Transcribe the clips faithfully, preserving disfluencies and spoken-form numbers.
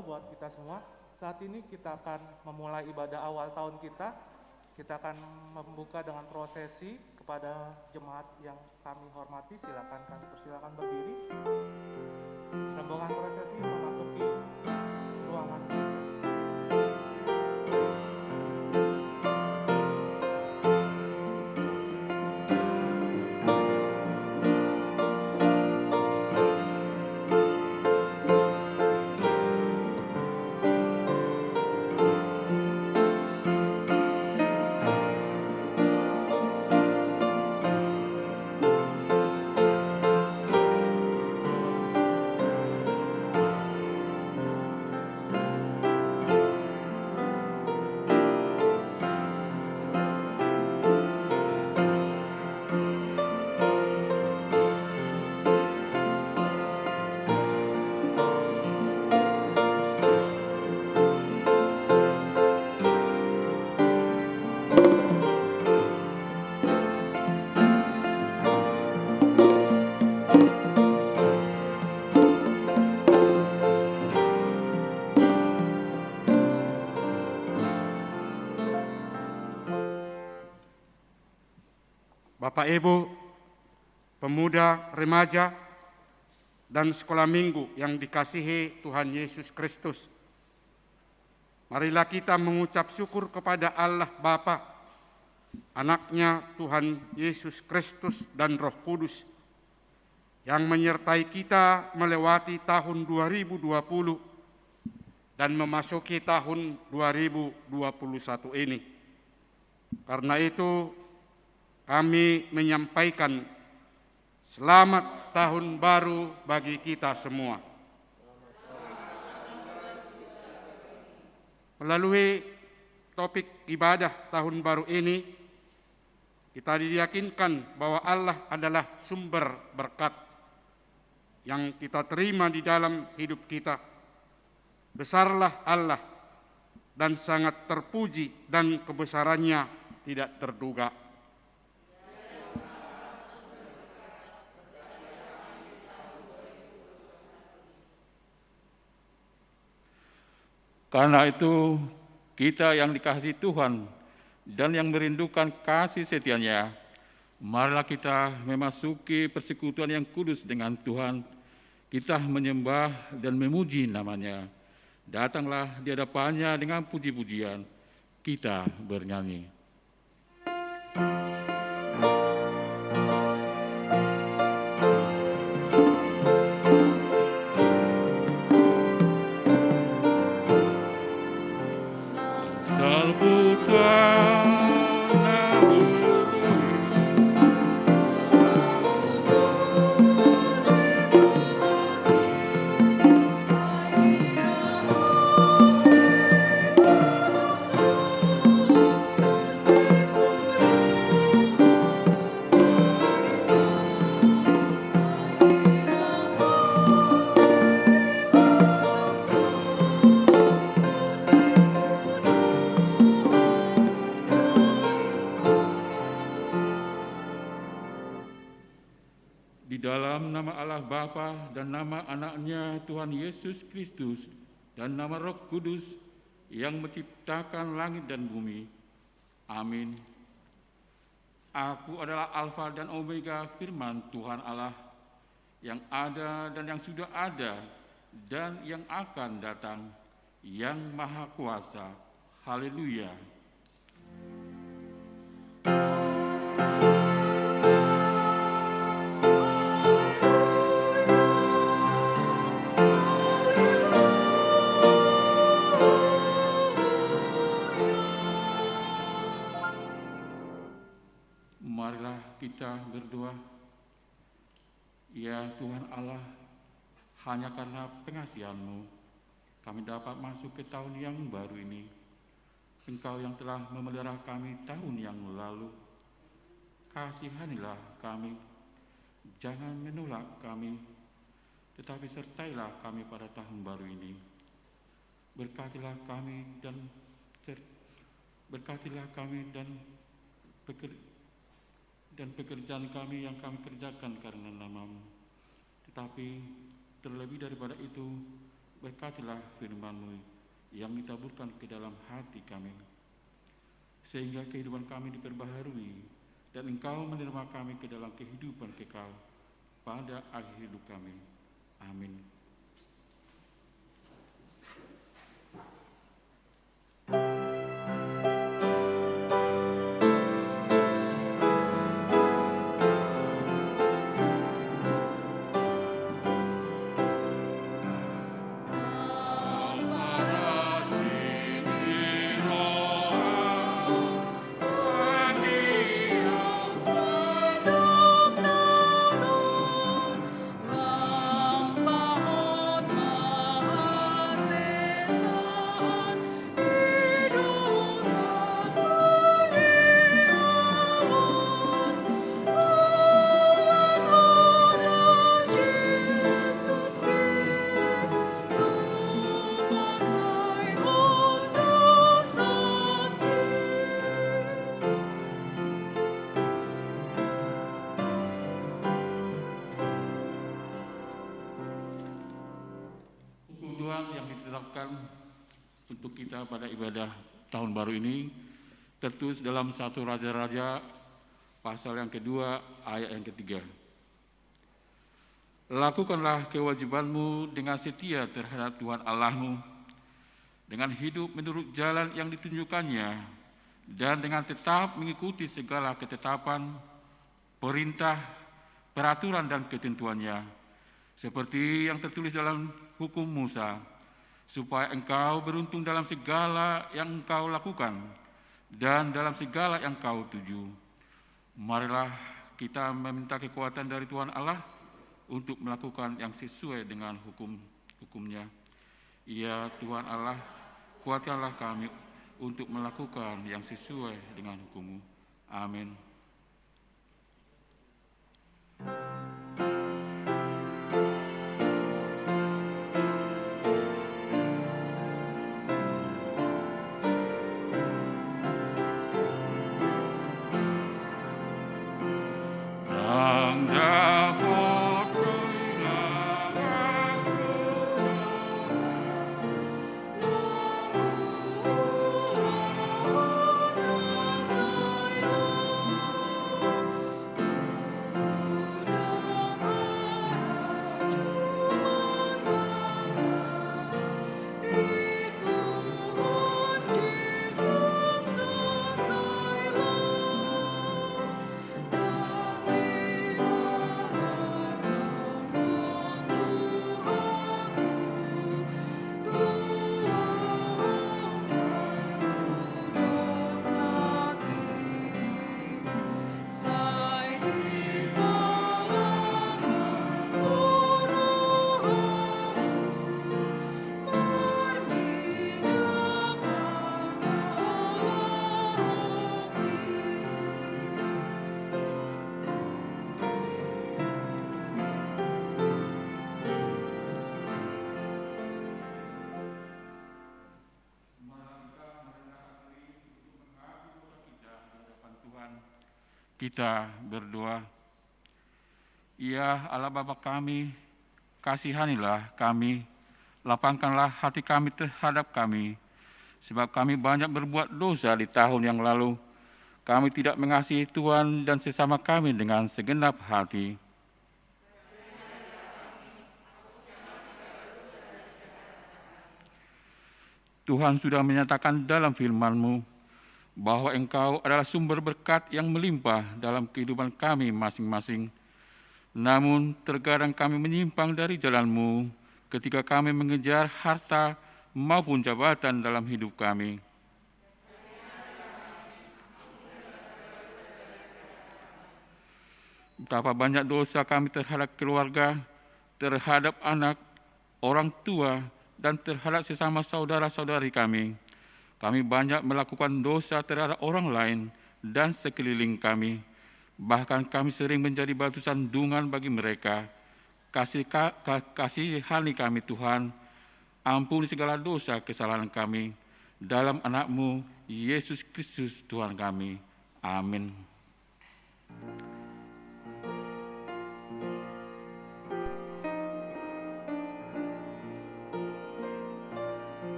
buat kita semua. Saat ini kita akan memulai ibadah awal tahun kita. Kita akan membuka dengan prosesi. Kepada jemaat yang kami hormati, silakan kami persilakan berdiri. Rombongan prosesi memasuki ruangan gereja. Bapak, Ibu, pemuda, remaja, dan sekolah minggu yang dikasihi Tuhan Yesus Kristus. Marilah kita mengucap syukur kepada Allah Bapa, Anaknya Tuhan Yesus Kristus, dan Roh Kudus yang menyertai kita melewati tahun dua ribu dua puluh dan memasuki tahun dua ribu dua puluh satu ini. Karena itu, kami menyampaikan selamat tahun baru bagi kita semua. Melalui topik ibadah tahun baru ini, kita diyakinkan bahwa Allah adalah sumber berkat yang kita terima di dalam hidup kita. Besarlah Allah dan sangat terpuji, dan kebesarannya tidak terduga. Karena itu, kita yang dikasihi Tuhan dan yang merindukan kasih setia-Nya, marilah kita memasuki persekutuan yang kudus dengan Tuhan. Kita menyembah dan memuji nama-Nya. Datanglah di hadapan-Nya dengan puji-pujian. Kita bernyanyi. Di dalam nama Allah Bapa dan nama Anaknya Tuhan Yesus Kristus dan nama Roh Kudus yang menciptakan langit dan bumi. Amin. Aku adalah Alfa dan Omega, firman Tuhan Allah, yang ada dan yang sudah ada dan yang akan datang, yang Maha Kuasa. Haleluya. Marilah kita berdoa. Ya Tuhan Allah, hanya karena pengasihan-Mu, kami dapat masuk ke tahun yang baru ini. Engkau yang telah memelihara kami tahun yang lalu. Kasihanilah kami, jangan menolak kami, tetapi sertailah kami pada tahun baru ini. Berkatilah kami dan ser-, berkatilah kami dan peker-, dan pekerjaan kami yang kami kerjakan karena nama-Mu. Tetapi terlebih daripada itu, Berkatilah firman-Mu yang ditaburkan ke dalam hati kami, sehingga kehidupan kami diperbaharui dan Engkau menerima kami ke dalam kehidupan kekal pada akhir hidup kami. Amin. Hukum Tuhan yang ditetapkan untuk kita pada ibadah tahun baru ini tertulis dalam satu Raja-Raja pasal yang kedua ayat yang ketiga. Lakukanlah kewajibanmu dengan setia terhadap Tuhan Allahmu, dengan hidup menurut jalan yang ditunjukkan-Nya, dan dengan tetap mengikuti segala ketetapan, perintah, peraturan, dan ketentuan-Nya, seperti yang tertulis dalam hukum Musa, supaya engkau beruntung dalam segala yang engkau lakukan dan dalam segala yang engkau tuju. Marilah kita meminta kekuatan dari Tuhan Allah untuk melakukan yang sesuai dengan hukum, hukum-Nya. Ya Tuhan Allah, kuatkanlah kami untuk melakukan yang sesuai dengan hukum-Mu. Amin. Mari kita merendahkan diri untuk mengakui dosa kita di hadapan Tuhan. Kita berdoa. Ya Allah Bapa kami, kasihanilah kami, lapangkanlah hati kami terhadap kami, sebab kami banyak berbuat dosa di tahun yang lalu. Kami tidak mengasihi Tuhan dan sesama kami dengan segenap hati. Tuhan sudah menyatakan dalam firman-Mu bahwa Engkau adalah sumber berkat yang melimpah dalam kehidupan kami masing-masing. Namun, terkadang kami menyimpang dari jalan-Mu ketika kami mengejar harta maupun jabatan dalam hidup kami. Betapa banyak dosa kami terhadap keluarga, terhadap anak, orang tua, dan terhadap sesama saudara-saudari kami. Kami banyak melakukan dosa terhadap orang lain dan sekeliling kami. Bahkan kami sering menjadi batu sandungan bagi mereka. Kasih ka-, ka-, kasihani kami, Tuhan. Ampuni segala dosa kesalahan kami. Dalam Anak-Mu, Yesus Kristus, Tuhan kami. Amin.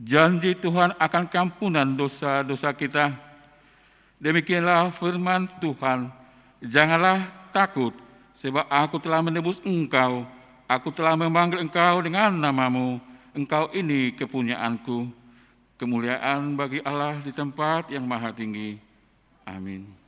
Janji Tuhan akan keampunan dosa-dosa kita. Demikianlah firman Tuhan, "Janganlah takut, sebab Aku telah menebus engkau. Aku telah memanggil engkau dengan namamu. Engkau ini kepunyaan-Ku." Kemuliaan bagi Allah di tempat yang maha tinggi. Amin.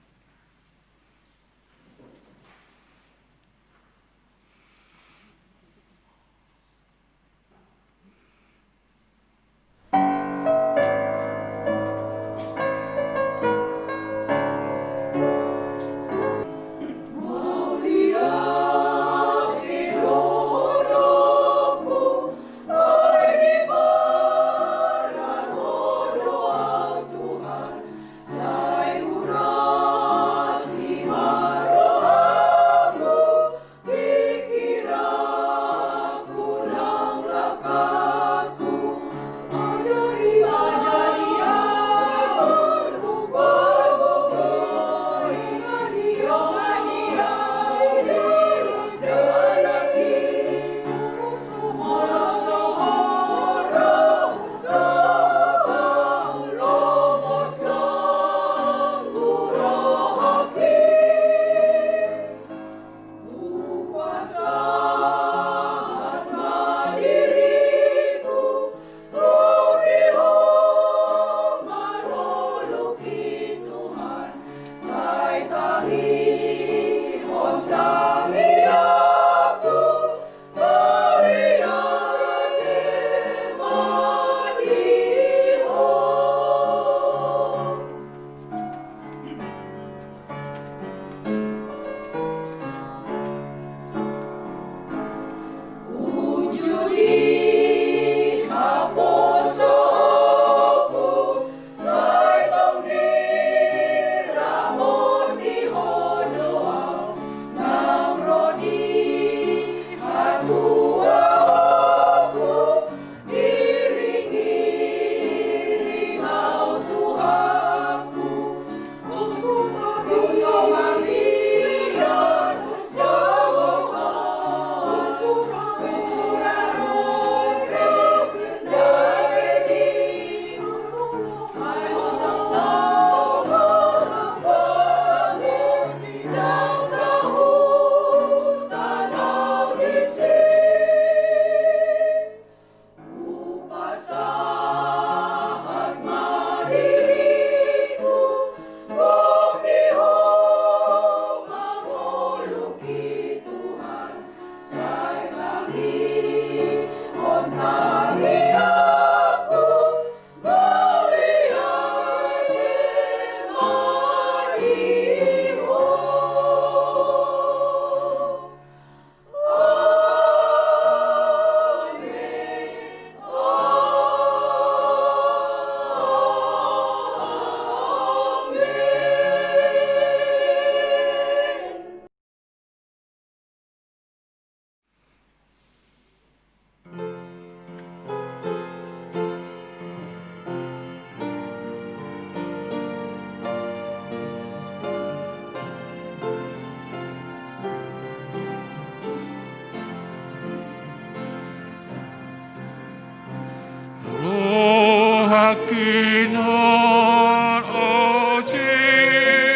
Rohangki non, o Jesus,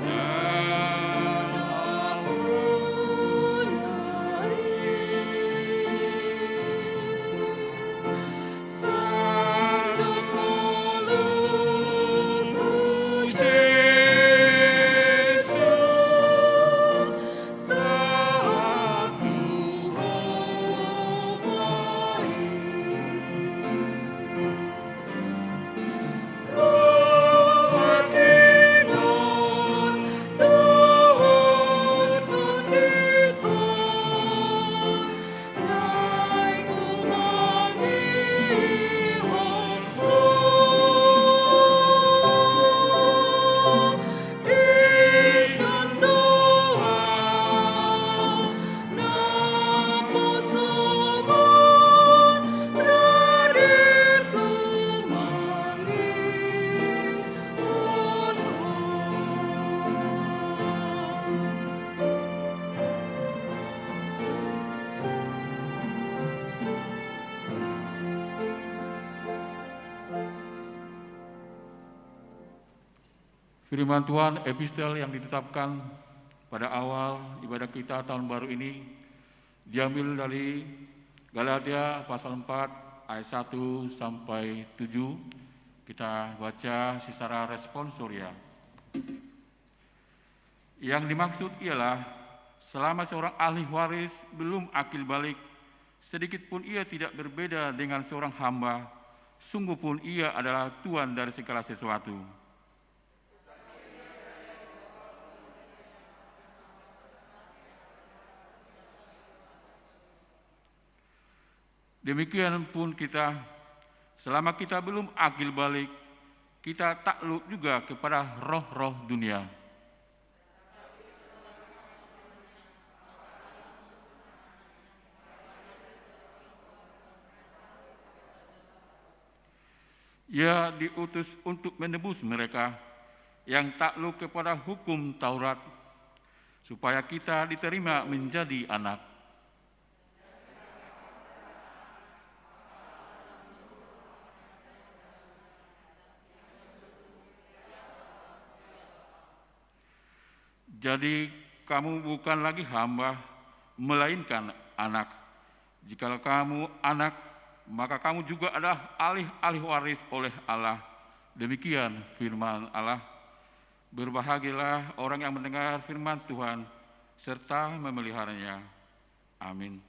na mamulai. Salam ngolungku, Jesus, sahat tu Ho ma i. Firman Tuhan, epistel yang ditetapkan pada awal ibadah kita tahun baru ini diambil dari Galatia pasal empat ayat satu sampai tujuh. Kita baca secara responsoria. Yang dimaksud ialah, selama seorang ahli waris belum akil balik, sedikit pun ia tidak berbeda dengan seorang hamba, sungguh pun ia adalah tuan dari segala sesuatu. Demikian pun kita, selama kita belum akil balik, kita takluk juga kepada roh-roh dunia. Ia diutus untuk menebus mereka yang takluk kepada hukum Taurat, supaya kita diterima menjadi anak. Jadi, kamu bukan lagi hamba, melainkan anak. Jikalau kamu anak, maka kamu juga adalah ahli-ahli waris oleh Allah. Demikian firman Allah. Berbahagialah orang yang mendengar firman Tuhan serta memeliharanya. Amin.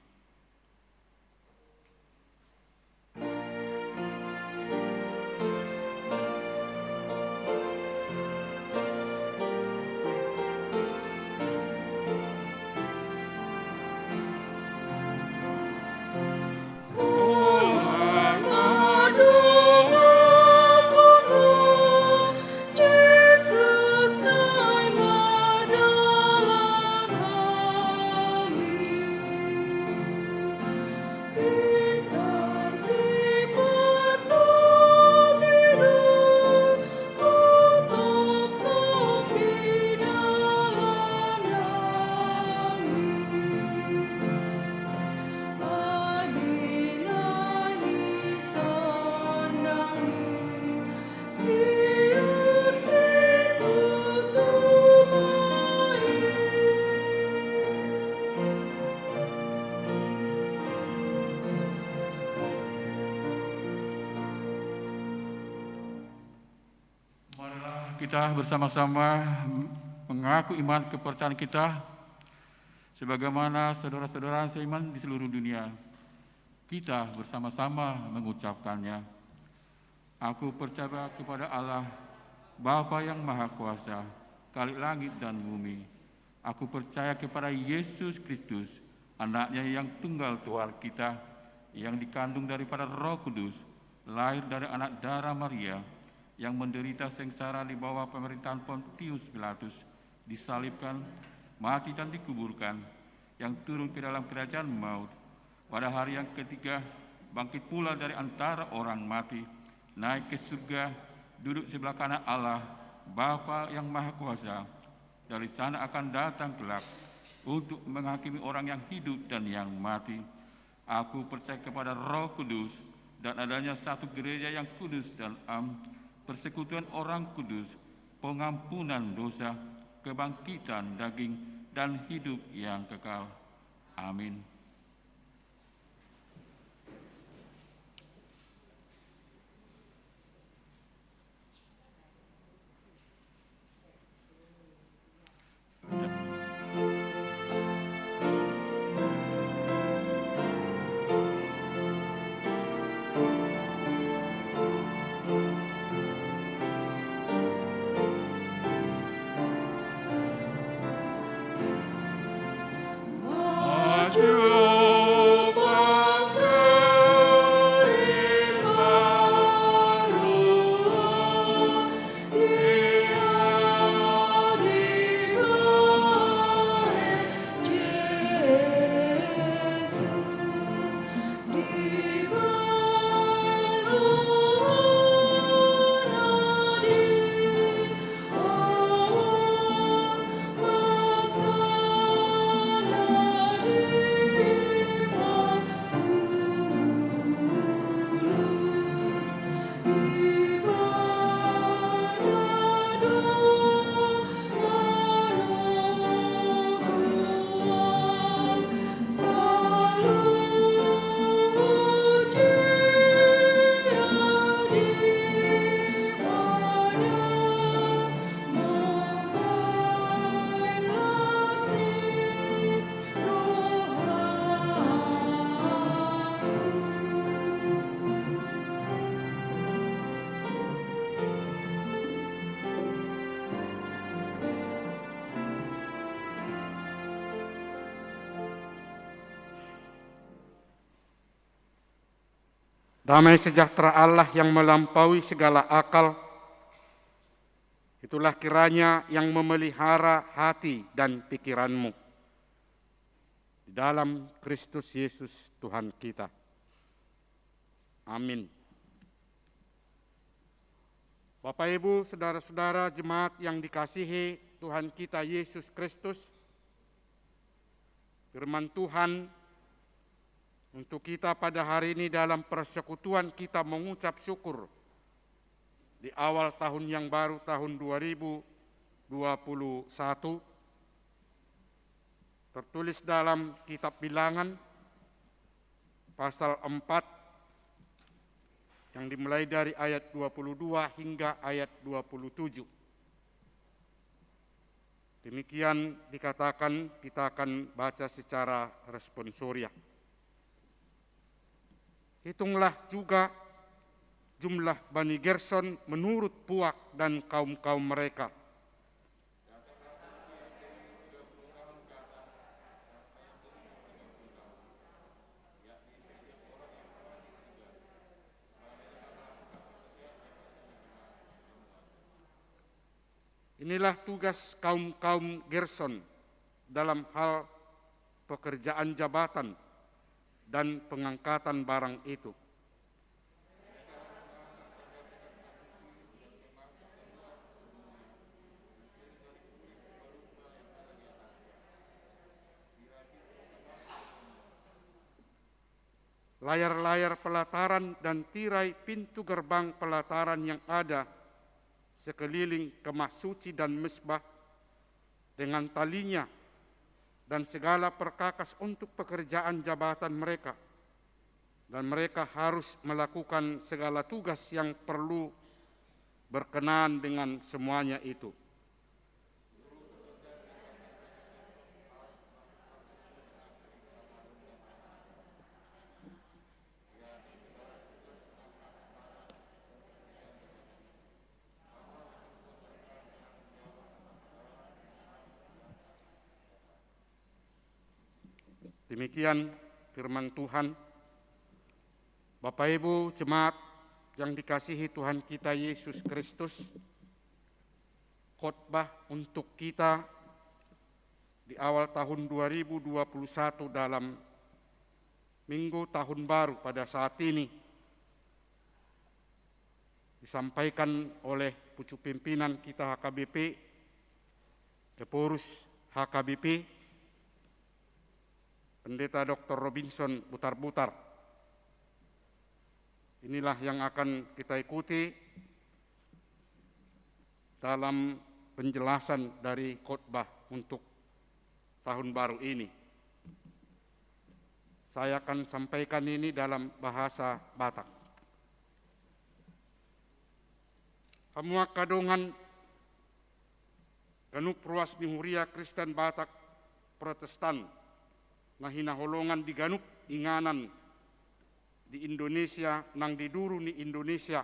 Marilah kita bersama-sama mengaku iman kepercayaan kita, sebagaimana saudara-saudara seiman di seluruh dunia. Kita bersama-sama mengucapkannya. Aku percaya kepada Allah, Bapa yang Maha Kuasa, Khalik langit dan bumi. Aku percaya kepada Yesus Kristus, Anaknya yang tunggal Tuhan kita, yang dikandung daripada Roh Kudus, lahir dari anak darah Maria, yang menderita sengsara di bawah pemerintahan Pontius Pilatus, disalibkan, mati dan dikuburkan, yang turun ke dalam kerajaan maut, pada hari yang ketiga bangkit pula dari antara orang mati, naik ke surga, duduk sebelah kanan Allah, Bapa yang Maha Kuasa. Dari sana akan datang kelak untuk menghakimi orang yang hidup dan yang mati. Aku percaya kepada Roh Kudus dan adanya satu gereja yang kudus dan am, persekutuan orang kudus, pengampunan dosa, kebangkitan daging, dan hidup yang kekal. Amin. Damai sejahtera Allah yang melampaui segala akal, itulah kiranya yang memelihara hati dan pikiranmu di dalam Kristus Yesus Tuhan kita. Amin. Bapak, Ibu, saudara-saudara, jemaat yang dikasihi Tuhan kita Yesus Kristus, firman Tuhan untuk kita pada hari ini dalam persekutuan kita mengucap syukur di awal tahun yang baru, tahun dua ribu dua puluh satu, tertulis dalam kitab Bilangan pasal empat, yang dimulai dari ayat dua puluh dua hingga ayat dua puluh tujuh. Demikian dikatakan, kita akan baca secara responsoria. Hitunglah juga jumlah Bani Gerson menurut puak dan kaum-kaum mereka. Inilah tugas kaum-kaum Gerson dalam hal pekerjaan jabatan dan pengangkatan barang itu. Layar-layar pelataran dan tirai pintu gerbang pelataran yang ada sekeliling kemah suci dan mezbah dengan talinya dan segala perkakas untuk pekerjaan jabatan mereka. Dan mereka harus melakukan segala tugas yang perlu berkenaan dengan semuanya itu. Demikian firman Tuhan. Bapak, Ibu, jemaat yang dikasihi Tuhan kita Yesus Kristus, khotbah untuk kita di awal tahun dua ribu dua puluh satu dalam Minggu Tahun Baru pada saat ini disampaikan oleh pucuk pimpinan kita H K B P, Ephorus H K B P, Pendeta Doktor Robinson Butarbutar. Inilah yang akan kita ikuti dalam penjelasan dari khotbah untuk tahun baru ini. Saya akan sampaikan ini dalam bahasa Batak. Hamu angka dongan, ganup ruas ni huria Kristen Batak Protestan na hinaholongan di ganup inganan di Indonesia nang di duru ni Indonesia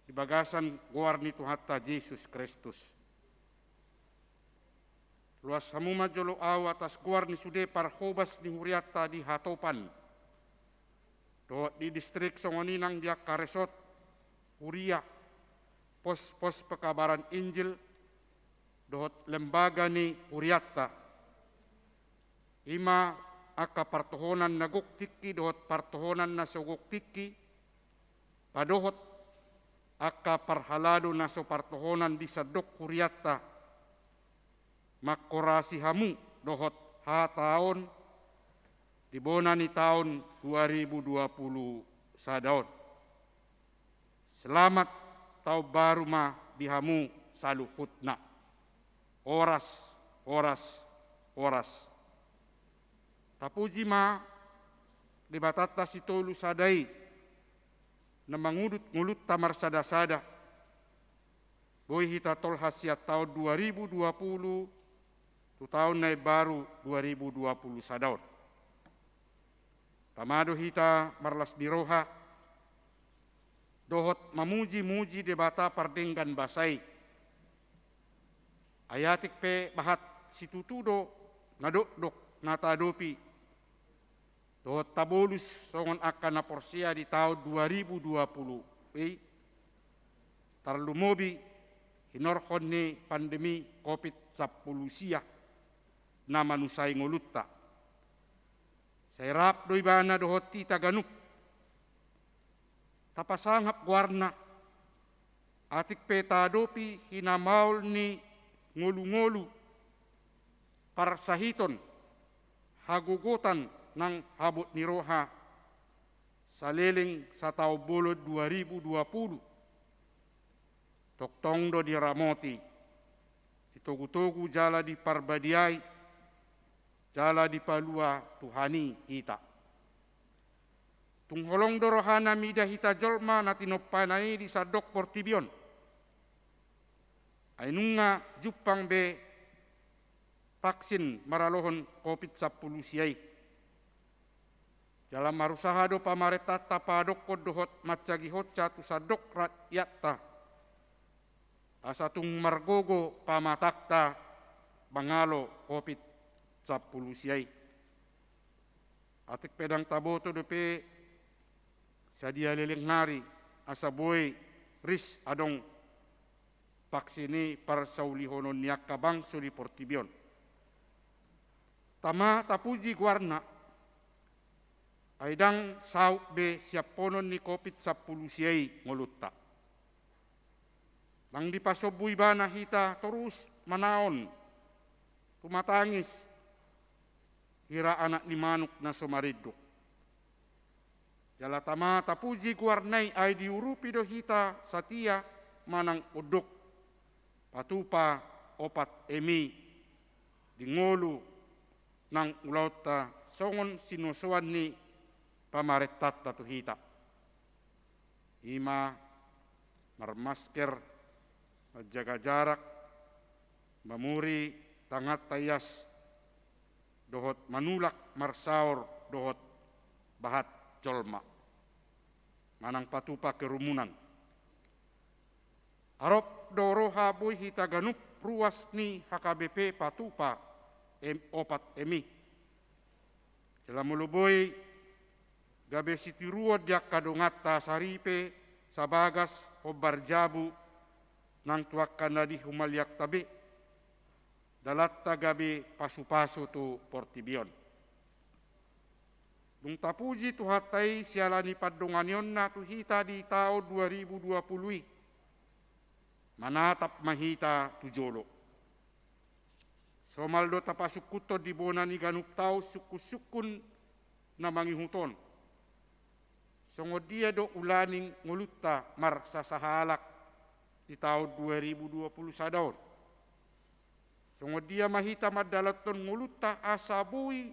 di bagasan goar ni Tuhanta Jesus Kristus. Loas hamu ma jolo ahu atas goar ni sude parhobas ni hurianta di hatopan dohot di distrik songon i nang di angka resort, huria, pos-pos pekabaran Injil, dohot lembaga ni hurianta. I ma angka partohonan na gok tingki dohot partohonan na so gok tingki, padohot angka parhalado na so partohonan di sandok hurianta, manghorasi hamu dohot hata on di bona ni taon dua ribu dua puluh sada on. Selamat taon baru ma di hamu saluhutna. Horas, horas, horas. Tapuji ma Debatanta sitolu sada i, na mangudut ngolunta marsadasada, boi hita tolhas sian taon dua ribu dua puluh tu taon na imbaru dua ribu dua puluh sada on. Tama do hita marlas ni roha dohot mamuji-muji Debata pardenggan basa i. Ai atik pe bahat situtu do na dokdok na taadopi dohot tabolus songon angka na porsea di taon dua ribu dua puluh i, tarlumobi hinorhon ni pandemi Covid sampulu sia na manusai ngolunta. Sai rap do ibana dohot hita ganup tapasangap goarna, atik pe taadopi hinamaol ni ngolungolu, parsahiton, hagogotan nang habot ni roha saleleng sataon bolon dua ribu dua puluh. Tongtong do diramoti, ditogutogu jala diparbadiai, jala dipalua Tuhan i hita. Tung holong do rohana mida hita jolma na tinompana i di sandok portibi on. Ai nunga jumpang be vaksin maralohon Covid sampulu sia i. Jala marusaha do pamarentanta padokkon dohot mansagihonsa tu sandok rakyanta, asa tung margogo pamatangta mangalo Covid sampulu sia i. Atik pe ndang taboto dope sadia leleng nari asa boi ris adong vaksin i parsaulihonon ni angka bangso di portibi on. Tama tapuji goarna, ai ndang saut be siaphonon ni Covid sampulu sia i ngolunta. Ndang dipasombu ibana hita torus manaon tumatangis hira anak ni manuk na so marinduk. Jala tama tapuji goarna i, ai diurupi do hita satia manang unduk patupa opat M I di ngolu nang ulaonta songon sinosoan ni pamarentanta tu hita. I ma marmasker, manjaga jarak, mamuri tanganta ias, dohot manulak marsaor dohot bahat jolma manang patupa kerumunan. Arop do roha boi hita ganup ruas ni H K B P patupa M-, opat M I. Jala molo boi gabe sitiruon di angka donganta saripe, sabagas, hombar jabu nang tu angka na di humaliangta be, dalanta gabe pasupasu tu portibi on. Dung tapuji Tuhanta i siala ni pandonganionna tu hita di taon dua ribu dua puluh i, manatap ma hita tu jolo. Somal do tapasungkunhon di bona ni ganup taon sungkunsungkun na mangihut on. Songon dia do ulaning ngolunta marsasahalak di taon dua ribu dua puluh sada on? Songon dia ma hita mandalathon ngolunta asa boi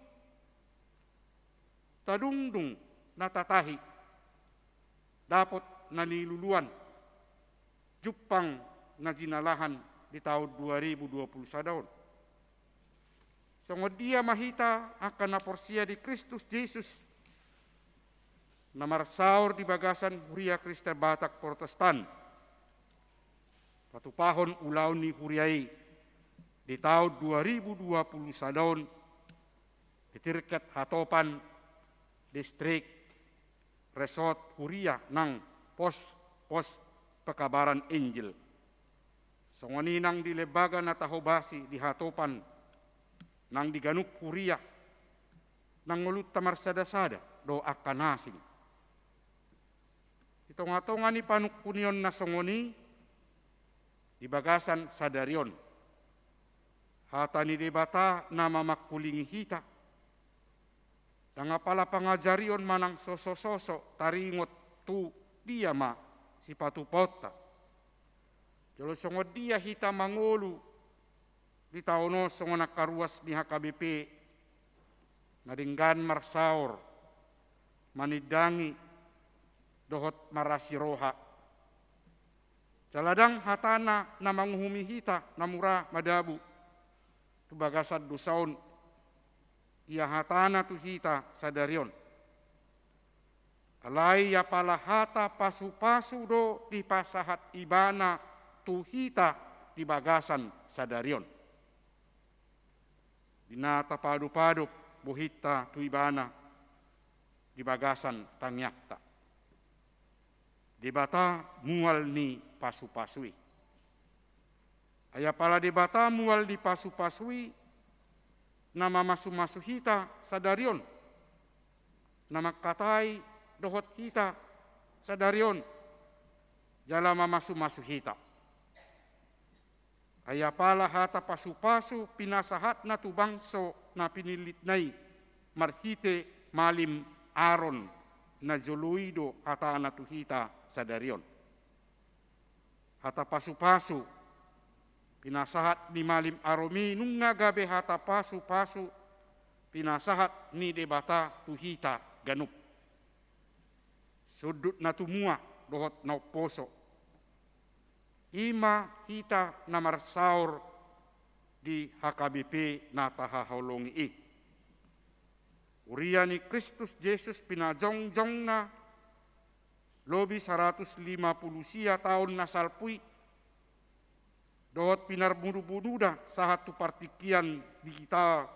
tadungdung na tatahi, dapot na niluluan, jumpang na jinalahan di taon dua ribu dua puluh sada on? Songon dia ma hita angka na porsea di Kristus Jesus na marsaor di bagasan Huria Kristen Batak Protestan, patupahon ulaon ni huria i di taon dua ribu dua puluh sada on, di tingkat hatopan, distrik, resort huria nang pos-pos pekabaran Injil. Songon i nang di lembaga na tahobasi di hatopan nang di ganup huria, nang ngolunta marsadasada dohot angka na asing. Di tongatonga ni panungkunion na songon i, di bagasan sadari on, hata ni Debata na mamangkulingi hita, ndang apala pangajarion manang sosososo taringot tu dia ma sipatupaonta. Jolo songon dia hita mangolu di taon on songon angka ruas ni H K B P na denggan marsaor, manindangi dohot marasi roha. Jala ndang hatana na manguhumi hita na mura madabu tu bagasan dosa on, ia hatana tu hita sadari on. Alai apala hata pasupasu do dipasahat Ibana tu hita di bagasan sadari on. Di na tapadopadop bohinta tu Ibana, di bagasan tangiangta. Debata mual ni pasu-pasu i. Ai apala Debata mual ni pasu-pasu i, na mamasu-masu hita sadari on, na mangkatai dohot hita sadari on, jala mamasu-masu hita. Ai apala hata pasu-pasu pinasahatna tu bangso na pinillitna i marhite malim Aron, na jolo i do hatana tu hita sadari on. Hata pasu-pasu pinasahat ni malim Aron i nunga gabe hata pasu-pasu pinasahat ni Debata tu hita ganup. Sundut na tumua dohot na umposo. I ma hita na marsaor di H K B P na tahaholongi i. Huria ni Kristus Jesus pinajongjongna lobi saratus lima pulu sia taon na salpu i, dohot pinarbudu-buduna sahat tu partingkian digital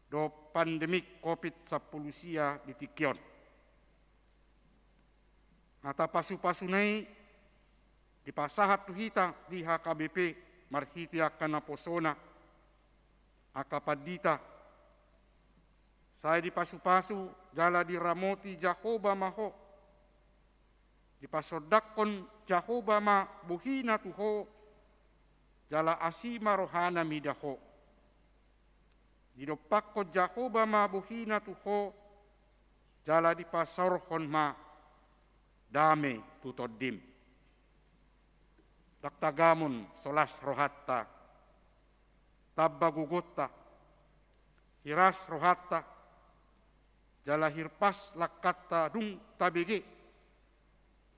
dohot pandemik covid sampulu sia di tingki on. Hata pasu-pasuna i dipasahat tu hita di H K B P marhite angka naposona, angka pandita. Sai dipasu-pasu jala diramoti Jahowa ma ho. Dipasondangkon Jahowa ma bohina tu ho, jala asi ma rohana mida ho. Didompakkon Jahowa ma bohina tu ho, jala dipasaorhon ma dame tu tondim. Ndang tagamon so las rohanta, tamba gogonta, hiras rohanta, jala hirpas langkanta dung tabege,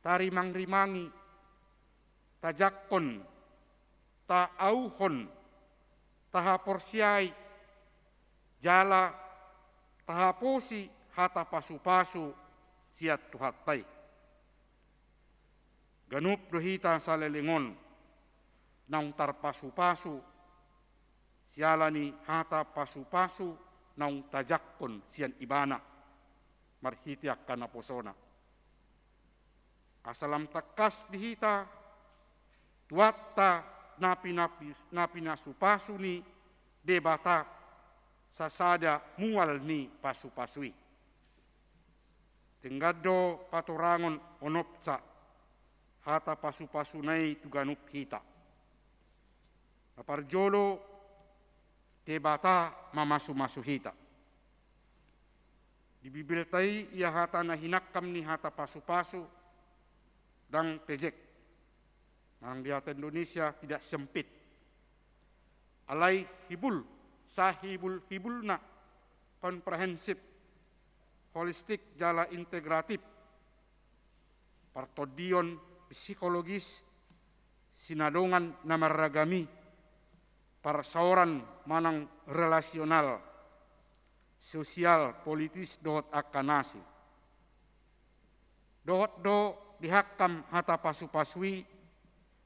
tarimang-rimangi, tajangkon, taauhon, tahaporseai, jala tahaposi hata pasu-pasu sian Tuhanta i. Ganup do hita saleleng on naung tarpasu-pasu siala ni hata pasu-pasu naung tajangkon sian Ibana marhite angka naposona. Asa lam tangkas di hita tuanta na pinapi-, na pinasu-pasu ni Debata sasada mual ni pasu-pasu i. Denggan do patorangon onopsa hata pasu-pasuna i tu ganup hita. Na parjolo, Debata mamasu-masu hita. Di Bibelta i ia hata na hinangkam ni hata pasu-pasu ndang pejek. Manang di hata Indonesia tidak sempit. Alai hibul, sahibul-hibulna, komprehensif, holistik jala integratif. Partondion psikologis, sinadongan na marragam i, parsaoran manang relasional, sosial, politis dohot angka na asing. Dohot do dihangkam hata pasu-pasu i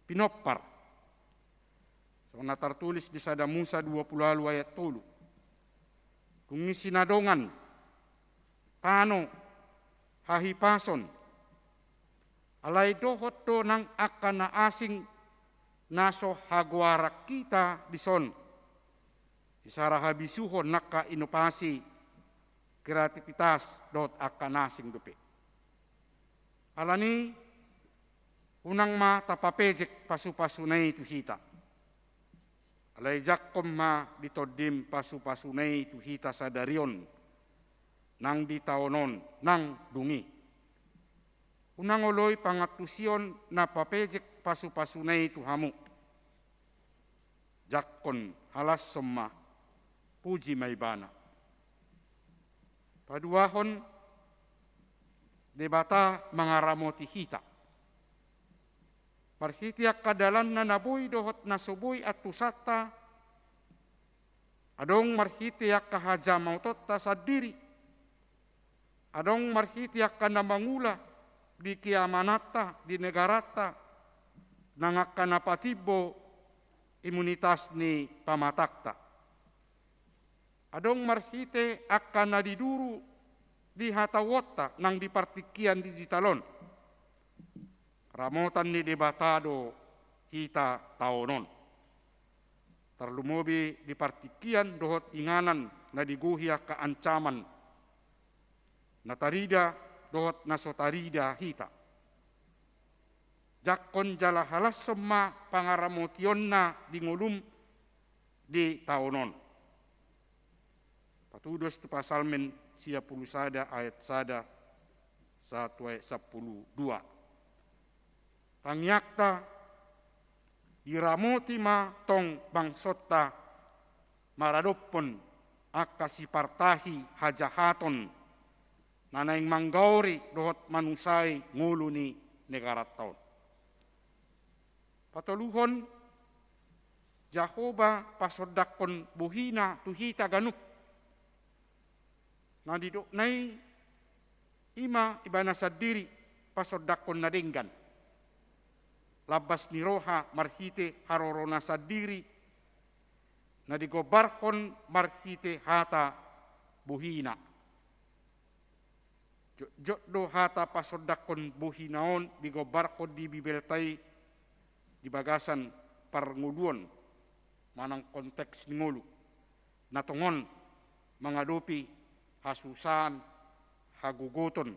pinompar. Songon na tartulis di Sada Musa dua pulu ualu ayat tolu. Dung i sinadongan, tano, hahipason, alai dohot do nang angka na asing na so hagoaran hita dison. Isara habisuhon nangka inovasi, kreativitas dohot angka na asing dope. Alani unang ma tapapejek pasu-pasuna i tu hita. Alai jangkon ma di tondim pasu-pasuna i tu hita sadari on, nang di taon on, nang dung i. Unang oloi pangantusion na papejek pasu-pasuna i tu hamu. Jangkon halashon ma, puji ma Ibana. Paduahon, Debata mangaramoti hita. Marhite angka dalanna na boi dohot na so boi antusanta, adong marhite angka hajamautonta sandiri, adong marhite angka na mangula di keamananta, di negaranta, nang angka na patimbo imunitas ni pamatangta. Adong marhite angka na diduru di hatahuonta nang di partingkian digital on. Ramotan ni Debata do hita taon on. Tarlumobi di partingkian dohot inganan na digohi angka ancaman na tarida dohot na so tarida hita. Jangkon jala halashon ma pangaramotionna di ngolum di taon on. Patudos tu Psalmen sia pulu sada ayat sada sahat tu ayat sampulu dua. Tangiangta, diramoti ma tong bangsonta maradophon angka sipartahi hajahaton na naeng manggaori dohot manusai ngolu ni negaranta on. Patoluhon, Jahowa pasondangkon bohina tu hita ganup. Na didokna i, i ma ibana sandiri pasondangkon na denggan. Lambas ni roha marhite harorona sandiri, na digombarhon marhite hata bohina. Jotjot do hata pasondangkon bohina on digombarhon di Bibelta i di bagasan parngoluon manang konteks ni ngolu na tongon mangadopi hasusaan, hagogoton.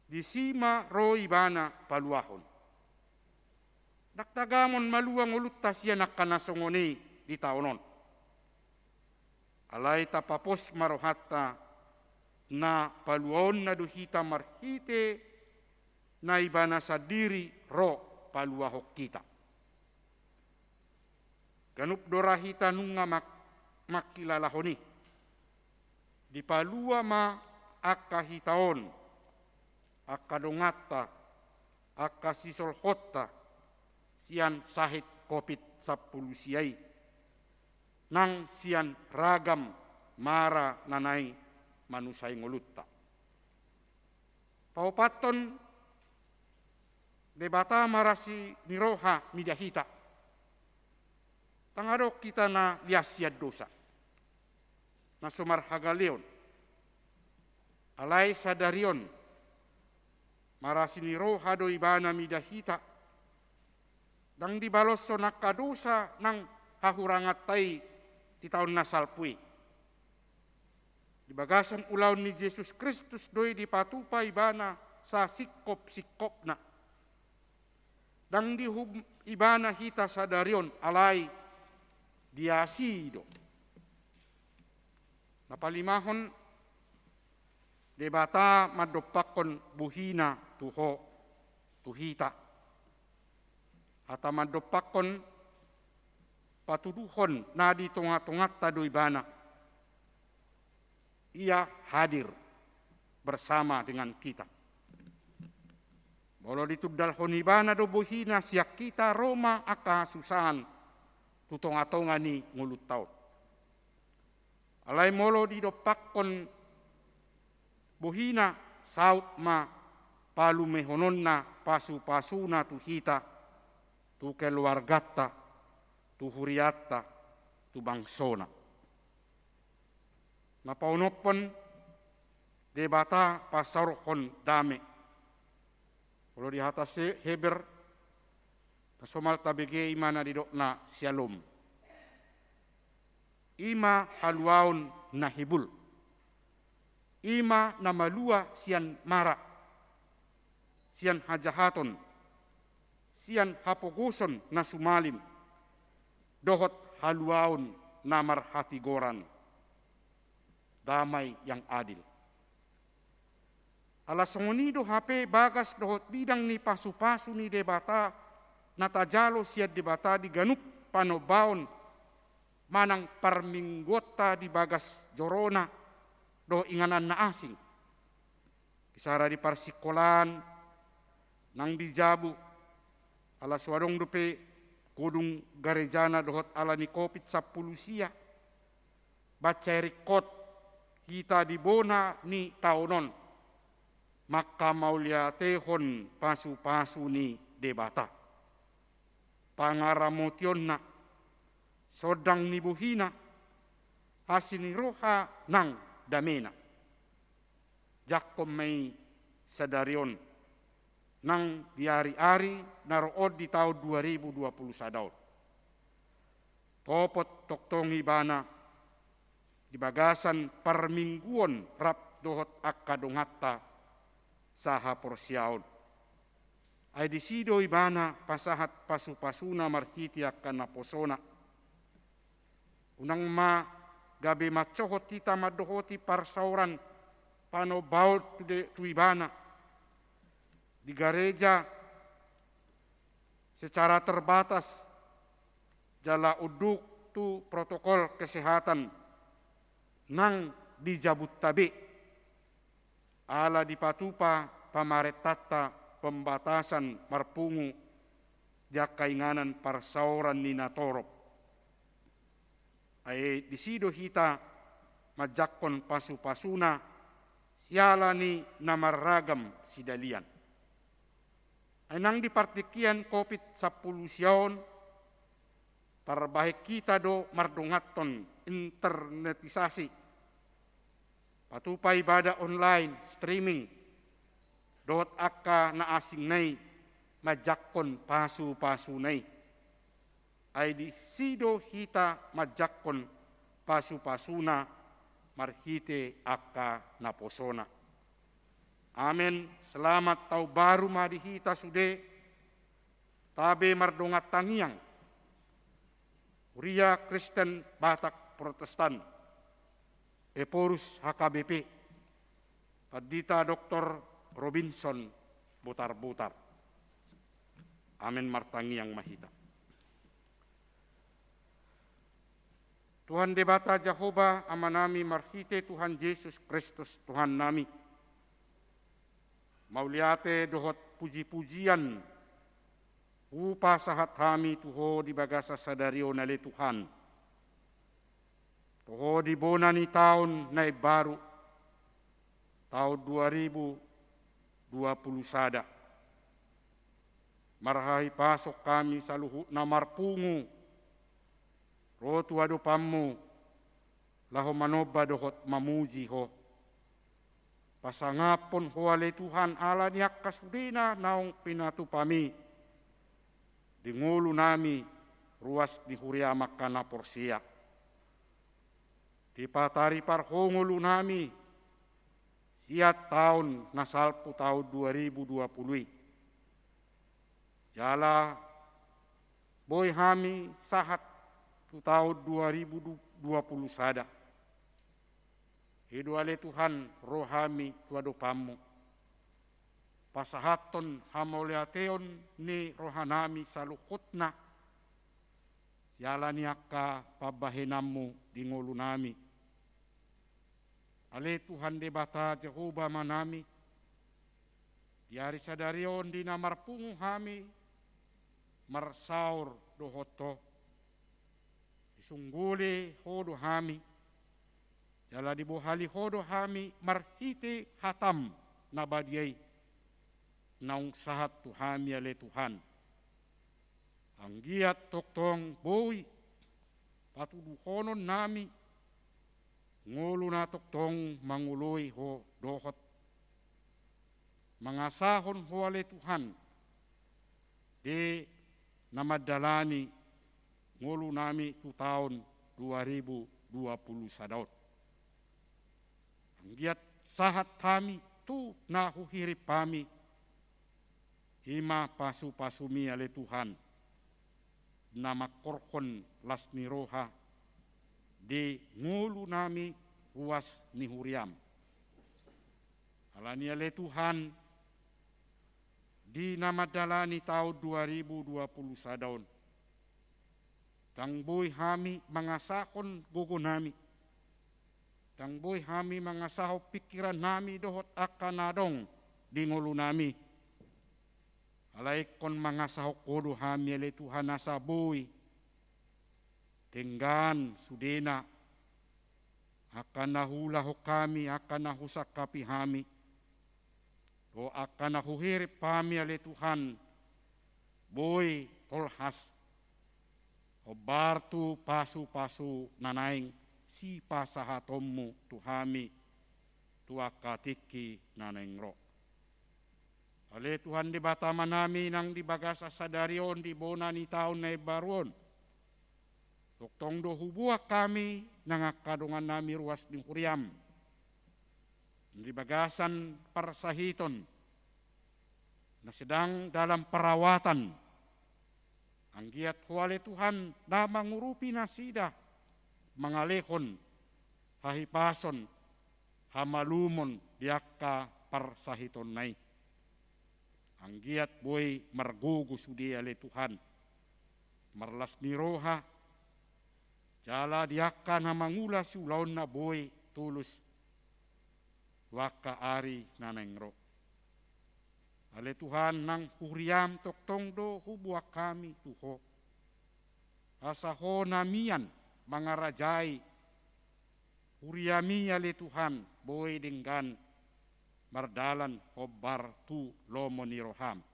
Disi ma ro ibana paluahon. Ndang tagamon malua ngolunta sian angka na songon i di taon on. Alai tapapos ma rohanta na paluaonna do hita marhite na ibana sandiri ro paluahon hita. Ganup do ra hita nunga mak-, mangkilalahon i. Dipalua ma angka hita on, angka donganta, angka sisolhotta sian sahit Covid sampulu sia i, nang sian ragam mara na naeng manusai ngolunta. Paopathon, Debata marasi ni roha mida hita. Ndang adong hita na lias sian dosa, na so marhagaleon. Alai sadari on, marasi ni roha do ibana mida hita. Ndang dibaloshon angka dosa nang hahuranganta i di taon na salpu i. Di bagasan ulaon ni Jesus Kristus do i dipatupa ibana sasingkop-singkopna. Ndang diuhum ibana hita sadari on, alai diasi do. Na palimahon, Debata mandompakhon bohina tu ho, tu hita. Hata mandompakhon patuduhon na di tonga-tonganta do ibana. Ia hadir bersama dengan kita. Molo ditundalhon ibana do bohina sian hita, ro ma angka hasusaan tu tonga-tonga ni ngolunta on. Alai molo didompakhon bohina, saut ma palumehononna pasu-pasuna tu hita, tu keluarganta, tu hurianta, tu bangsona. Na paonomhon, Debata pasaorhon dame. Molo di hata se-, Heber, na somal tabege i ma na didokna syalom. I ma haluaon na hibul. I ma na malua sian mara, sian hajahaton, sian hapogoson na sumalim, dohot haluaon na marhatigoran. Damai yang adil. Ala songon i do hape bagas dohot bidang ni pasu-pasu ni Debata na tajalo sian Debata di ganup panombaon manang parmingguonta di bagas jorona dohot inganan na asing. Bisara di parsingkolaan, nang di jabu, ala so adong dope godung garejana dohot ala ni Covid sampulu sia. Baen sai ringkot hita di bona ni taon on mangkamauliatehon pasu-pasu ni Debata. Pangaramotionna, sondang ni bohina, asi ni roha nang damena. jangkon ma i sadari on, nang di ari-ari na ro on di taon dua ribu dua puluh sada on. Topot tongtong ibana di bagasan parmingguon rap dohot angka donganta sahaporseaon. Ai disi do ibana pasahat pasu-pasuna marhite angka naposona. Unang ma gabe mansohot hita mandohoti parsaoran panombaon tu de-, tu ibana di gareja secara terbatas jala unduk tu protokol kesehatan nang di jabunta be. Ala dipatupa pamarentanta pembatasan marpungu di angka inganan parsaoran ni natorop. Ai disi do hita manjangkon pasu-pasuna siala ni na marragam sidalian. Ai nang di partingkian covid sampulu sia on, tarbahen hita do mardonganhon internetisasi, patupa ibadah online, streaming, dohot angka na asing na i manjangkon pasu-pasuna i. Ai disi do hita manjangkon pasu-pasuna marhite angka naposona. Amen. Selamat Taon Baru ma di hita sude. Tabe mardongan tangiang. Huria Kristen Batak Protestan, Ephorus H K B P, Pandita Doktor Robinson Botarbotar. Amen. Martangiang ma hita. Tuhan Debata Jahowa Amanami, marhite Tuhan Jesus Kristus Tuhannami, mauliate dohot puji-pujian hupasahat hami tu Ho di bagasan sadari on ale Tuhan. Tu Ho di bona ni taon na imbaru, taon dua ribu dua puluh sada. Marhahipason hami saluhutna marpungu ro tu adopanMu, laho manomba dohot mamuji Ho. Pasangaphon Ho ale Tuhan ala ni angka sudena naung pinatupaMi di ngolunami ruas ni huriaM angka na porsea. Dipataripar Ho ngolunami sian taon na salpu, taon dua ribu dua puluh i. Jala boi hami sahat tu taon dua ribu dua puluh sada. I do ale Tuhan ro hami tu adopanMu, pasahathon hamauliateon ni rohanami saluhutna siala ni angka pambahenanMu di ngolunami. Ale Tuhan Debata Jahowa Amanami, di ari sadari on di na marpungu hami marsaor dohot Ho, disungguli Ho do hami, jala dibohali Ho do hami marhite hataM na badia i naung sahat tu hami ale Tuhan. Anggiat tongtong boi patuduhononnami ngolu na tongtong mangoloi Ho dohot mangasahon Ho ale Tuhan di na mandalani ngolunami tu taon dua ribu dua puluh sada on. Anggiat sahat hami tu na huhirim hami, i ma pasu-pasuMi ale Tuhan, na mangkorhon las ni roha di ngolunami ruas ni huriaM. Alani i ale Tuhan, di na mandalani taon dua ribu dua puluh sada on, ndang boi hami mangasahon gogonami, ndang boi hami mangasahon pingkirannami dohot angka na adong di ngolunami. Alai ingkon mangasahon Ho do hami ale Tuhan asa boi denggan sudena angka na huulahon hami, angka na husangkapi hami, dohot angka na huhirim hami ale Tuhan, boi tolhas hombar tu pasu-pasu na naeng sipasahatonMu tu hami tu angka tingki na naeng ro. Ale Tuhan Debata Amanami, nang di bagasan sadari on di bona ni taon na imbaru on, tongtong do huboan hami nang angka dongannami ruas ni huriam di bagasan parsahiton na sedang dalam perawatan. Anggiat Ho ale Tuhan na mangurupi nasida mangalehon hahipason, hamalumon di angka parsahitonna i. Anggiat boi margogo sude ale Tuhan, marlas ni roha, jala di angka na mangula siulaonna boi tulus tu angka ari na naeng ro. Ale Tuhan, nang huriam tongtong do huboan hami tu Ho, asa Ho na mian mangarajai huriami ale Tuhan, boi denggan mardalan hombar tu lomo ni roham.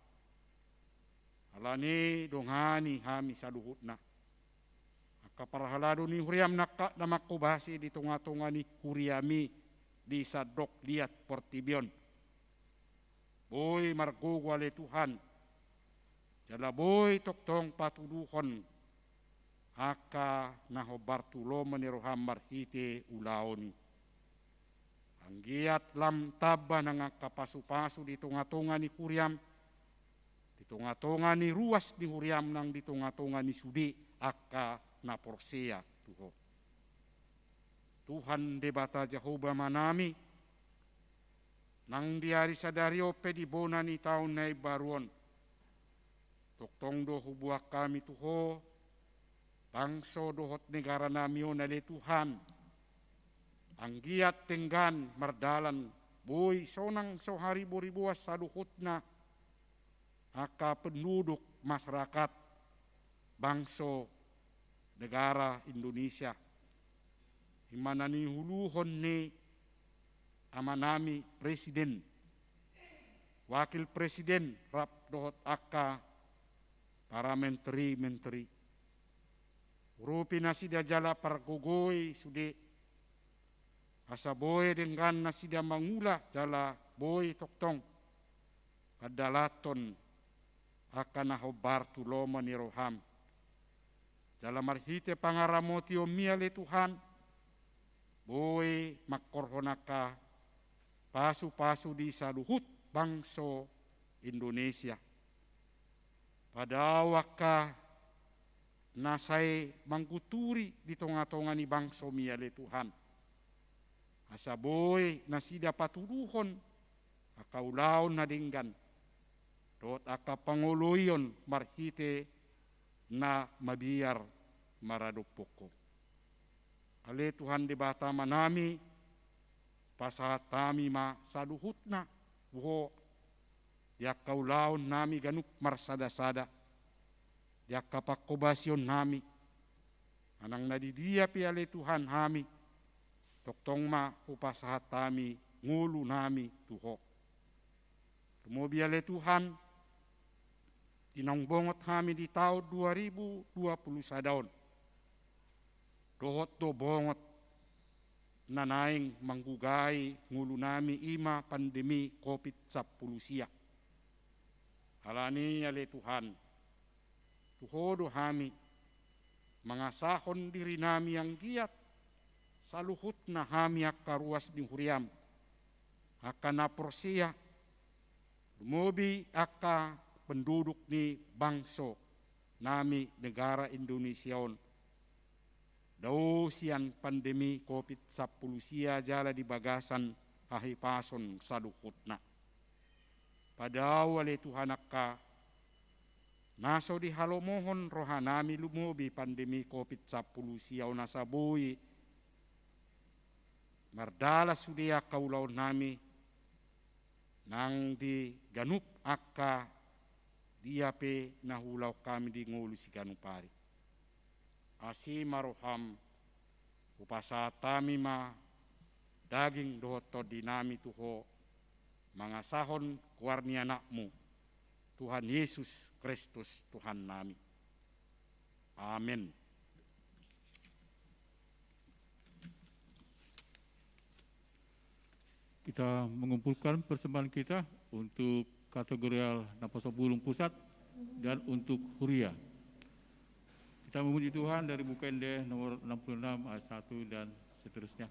Alani dongani hami saluhutna angka parhalado ni huriam nangkin na manghobasi di tongatonga ni huriami di sandok liat portibi on. Boi margogo ale Tuhan, jala boi tongtong patuduhon angka na hombar tu lomo ni roham marhite ulaon i. Anggiat lam tamba nang angka pasupasu di tongatonga ni huriam, di tongatonga ni ruas ni huriam nang di tongatonga ni sude angka na porsea tu Ho. Tuhan Debata Jahowa Amanami, nang di ari sadari on pe di bona ni taon na imbaru on, tongtong do huboan hami tu Ho bangso dohot negaranami on ale Tuhan. Anggiat denggan mardalan boi sonang so hariboriboan saluhutna angka penduduk masyarakat bangso negara Indonesia. I ma na niuluhon ni amanami presiden, wakil presiden rap dohot angka para menteri-menteri. Urupi nasida jala pargogoi sude, asa boi denggan nasida mangula jala boi tongtong pandalathon angka na hombar tu lomo ni roham. Jala marhite pangaramotionmi ale Tuhan, boi mangkorhon angka pasupasu di saluhut bangso Indonesia. Padao angka na sai manggunturi di tongatonga ni bangsomi ale Tuhan, asa boi nasida patuduhon angka ulaon na denggan dohot angka pangoloion marhite na mabiar maradophon Ho. Ale Tuhan Debata Amanami, pasahat hami ma saluhutna tu Ho di angka ulaonnami ganup marsadasada, di angka panghobasionnami. Manang na di dia pe ale Tuhan hami, tongtong ma hupasahat hami ngolunami tu Ho. Lumobi ale Tuhan, di naung bongot hami di taon dua ribu dua puluh sada on, dohot do bongot na naeng manggugai ngolunami, i ma pandemi covid sampulu sia. Alani i ale Tuhan, tu Ho do hami mangasahon dirinami, anggiat saluhutna hami angka ruas ni huriam, angka na porsea, lumobi angka penduduk ni bangsonami negara Indonesia on, dao sian pandemi covid sampulu sia jala di bagasan hahipason saluhutna. Padao ale Tuhan angka na so dihalomohon rohanami, lumobi pandemi covid sampulu sia on, asa boi mardalan sude angka ulaonnami nang di ganup angka dia pe na huulahon hami di ngolu siganup ari. Asi ma roham, hupasahat hami ma daging dohot tondinami tu Ho, mangasahon goar ni Anakmu, Tuhan Yesus Kristus Tuhannami. Amen. Kita mengumpulkan persembahan kita untuk kategorial Naposo Bulung Pusat dan untuk Huria. Kita memuji Tuhan dari Buku Ende nomor enam puluh enam ayat satu dan seterusnya.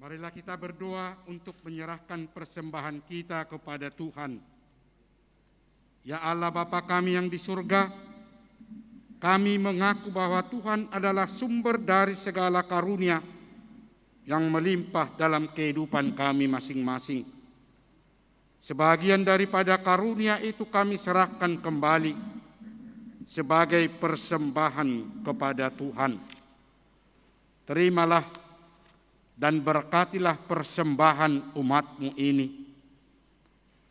Marilah kita berdoa untuk menyerahkan persembahan kita kepada Tuhan. Ya Allah, Bapa kami yang di surga, kami mengaku bahwa Tuhan adalah sumber dari segala karunia yang melimpah dalam kehidupan kami masing-masing. Sebagian daripada karunia itu kami serahkan kembali sebagai persembahan kepada Tuhan. Terimalah dan berkatilah persembahan umat-Mu ini,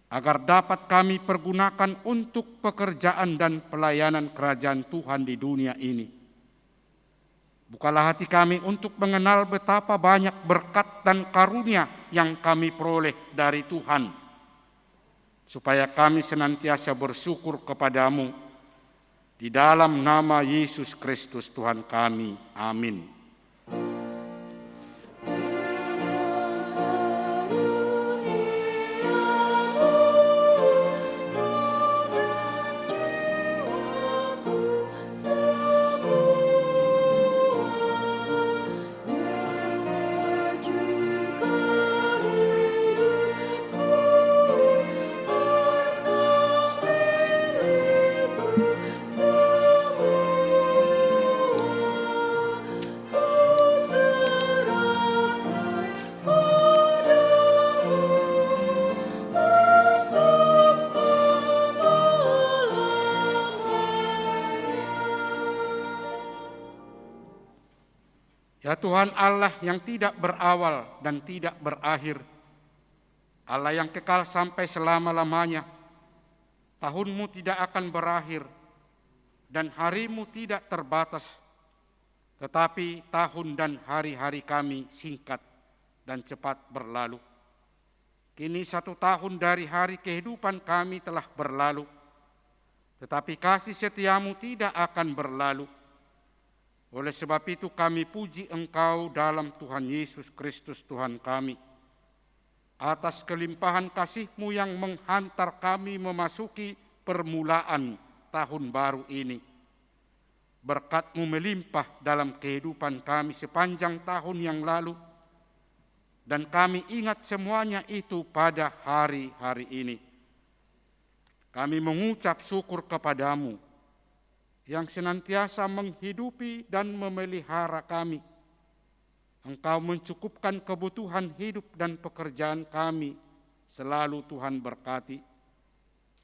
agar dapat kami pergunakan untuk pekerjaan dan pelayanan kerajaan Tuhan di dunia ini. Bukalah hati kami untuk mengenal betapa banyak berkat dan karunia yang kami peroleh dari Tuhan, supaya kami senantiasa bersyukur kepada-Mu. Di dalam nama Yesus Kristus Tuhan kami. Amin. Ya Tuhan Allah yang tidak berawal dan tidak berakhir, Allah yang kekal sampai selama-lamanya, tahun-Mu tidak akan berakhir, dan hari-Mu tidak terbatas, tetapi tahun dan hari-hari kami singkat dan cepat berlalu. Kini satu tahun dari hari kehidupan kami telah berlalu, Tetapi kasih setiamu tidak akan berlalu. Oleh sebab itu kami puji Engkau dalam Tuhan Yesus Kristus Tuhan kami, atas kelimpahan kasih-Mu yang menghantar kami memasuki permulaan tahun baru ini. Berkat-Mu melimpah dalam kehidupan kami sepanjang tahun yang lalu, dan kami ingat semuanya itu pada hari-hari ini. Kami mengucap syukur kepada-Mu yang senantiasa menghidupi dan memelihara kami. Engkau mencukupkan kebutuhan hidup dan pekerjaan kami selalu Tuhan berkati.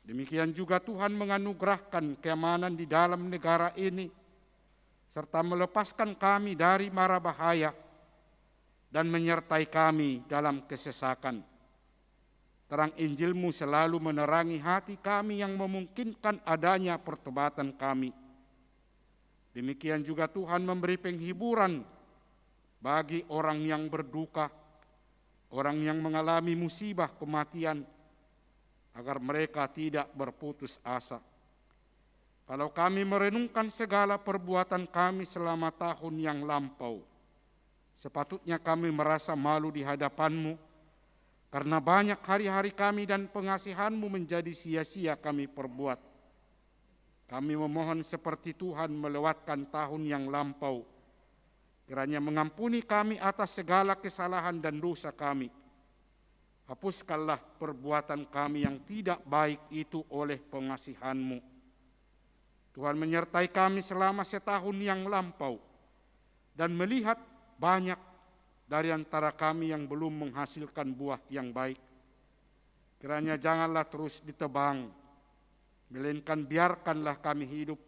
Demikian juga Tuhan menganugerahkan keamanan di dalam negara ini, serta melepaskan kami dari mara bahaya dan menyertai kami dalam kesesakan. Terang Injil-Mu selalu menerangi hati kami yang memungkinkan adanya pertobatan kami. Demikian juga Tuhan memberi penghiburan bagi orang yang berduka, orang yang mengalami musibah kematian, agar mereka tidak berputus asa. Kalau kami merenungkan segala perbuatan kami selama tahun yang lampau, sepatutnya kami merasa malu di hadapan-Mu, karena banyak hari-hari kami dan pengasihan-Mu menjadi sia-sia kami perbuat. Kami memohon seperti Tuhan melewatkan tahun yang lampau, kiranya mengampuni kami atas segala kesalahan dan dosa kami. Hapuskanlah perbuatan kami yang tidak baik itu oleh pengasihan-Mu. Tuhan menyertai kami selama setahun yang lampau dan melihat banyak dari antara kami yang belum menghasilkan buah yang baik. Kiranya janganlah terus ditebang, melainkan biarkanlah kami hidup.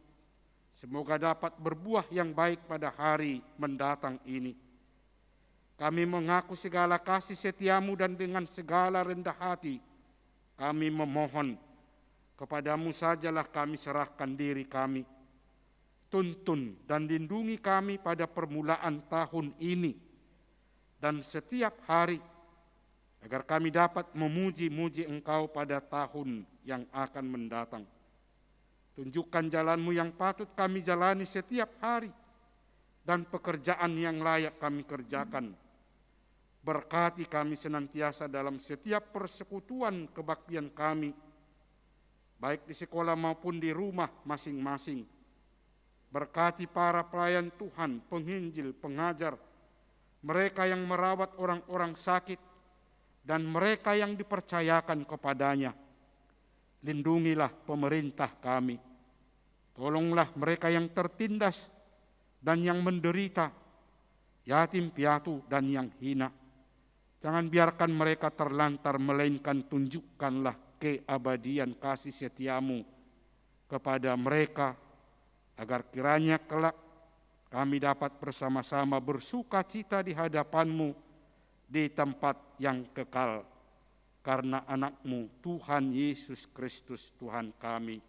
Semoga dapat berbuah yang baik pada hari mendatang ini. Kami mengaku segala kasih setia-Mu dan dengan segala rendah hati kami memohon, kepada-Mu sajalah kami serahkan diri kami. Tuntun dan lindungi kami pada permulaan tahun ini dan setiap hari, agar kami dapat memuji-muji Engkau pada tahun yang akan mendatang. Tunjukkan jalan-Mu yang patut kami jalani setiap hari, dan pekerjaan yang layak kami kerjakan. Berkati kami senantiasa dalam setiap persekutuan kebaktian kami, baik di sekolah maupun di rumah masing-masing. Berkati para pelayan Tuhan, penginjil, pengajar, mereka yang merawat orang-orang sakit, dan mereka yang dipercayakan kepada-Nya. Lindungilah pemerintah kami. Tolonglah mereka yang tertindas dan yang menderita, yatim piatu dan yang hina. Jangan biarkan mereka terlantar, melainkan tunjukkanlah keabadian kasih setia-Mu kepada mereka, agar kiranya kelak kami dapat bersama-sama bersukacita di hadapan-Mu di tempat yang kekal, karena Anak-Mu, Tuhan Yesus Kristus, Tuhan kami.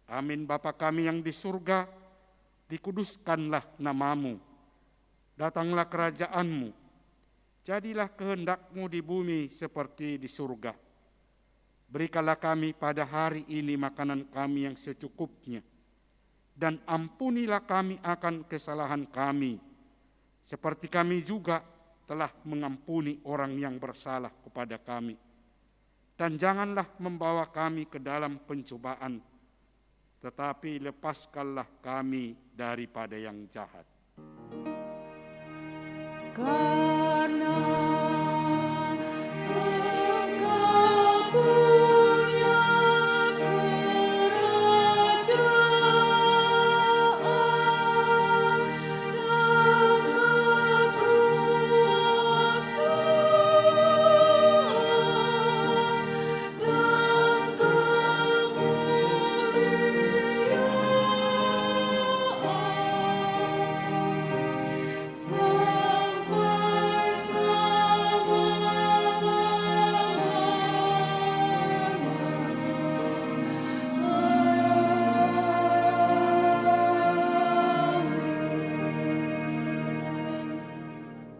Amin. Bapa kami yang di surga, dikuduskanlah nama-Mu. Datanglah kerajaan-Mu. Jadilah kehendak-Mu di bumi seperti di surga. Berikanlah kami pada hari ini makanan kami yang secukupnya. Dan ampunilah kami akan kesalahan kami, seperti kami juga telah mengampuni orang yang bersalah kepada kami. Dan janganlah membawa kami ke dalam pencobaan, tetapi lepaskanlah kami daripada yang jahat. Karena Engkau punya kerajaan dan kekuasaan dan kemuliaan sampai selama-lamanya. Amin.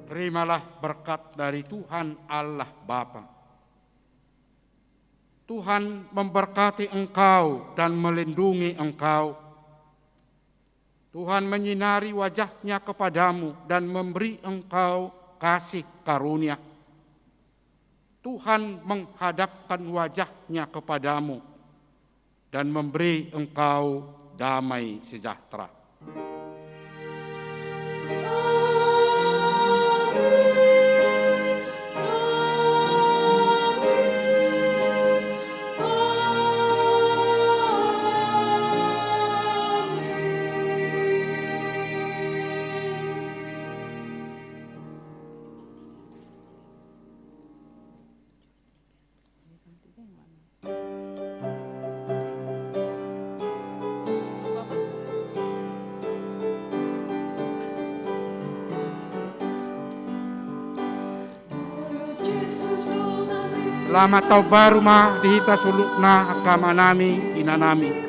Terimalah berkat dari Tuhan Allah Bapa, Tuhan memberkati engkau dan melindungi engkau. Tuhan menyinari wajah-Nya kepadamu dan memberi engkau kasih karunia. Tuhan menghadapkan wajah-Nya kepadamu dan memberi engkau damai sejahtera. Selamat taon baru ma di hita saluhutna, angka amanami, inanami.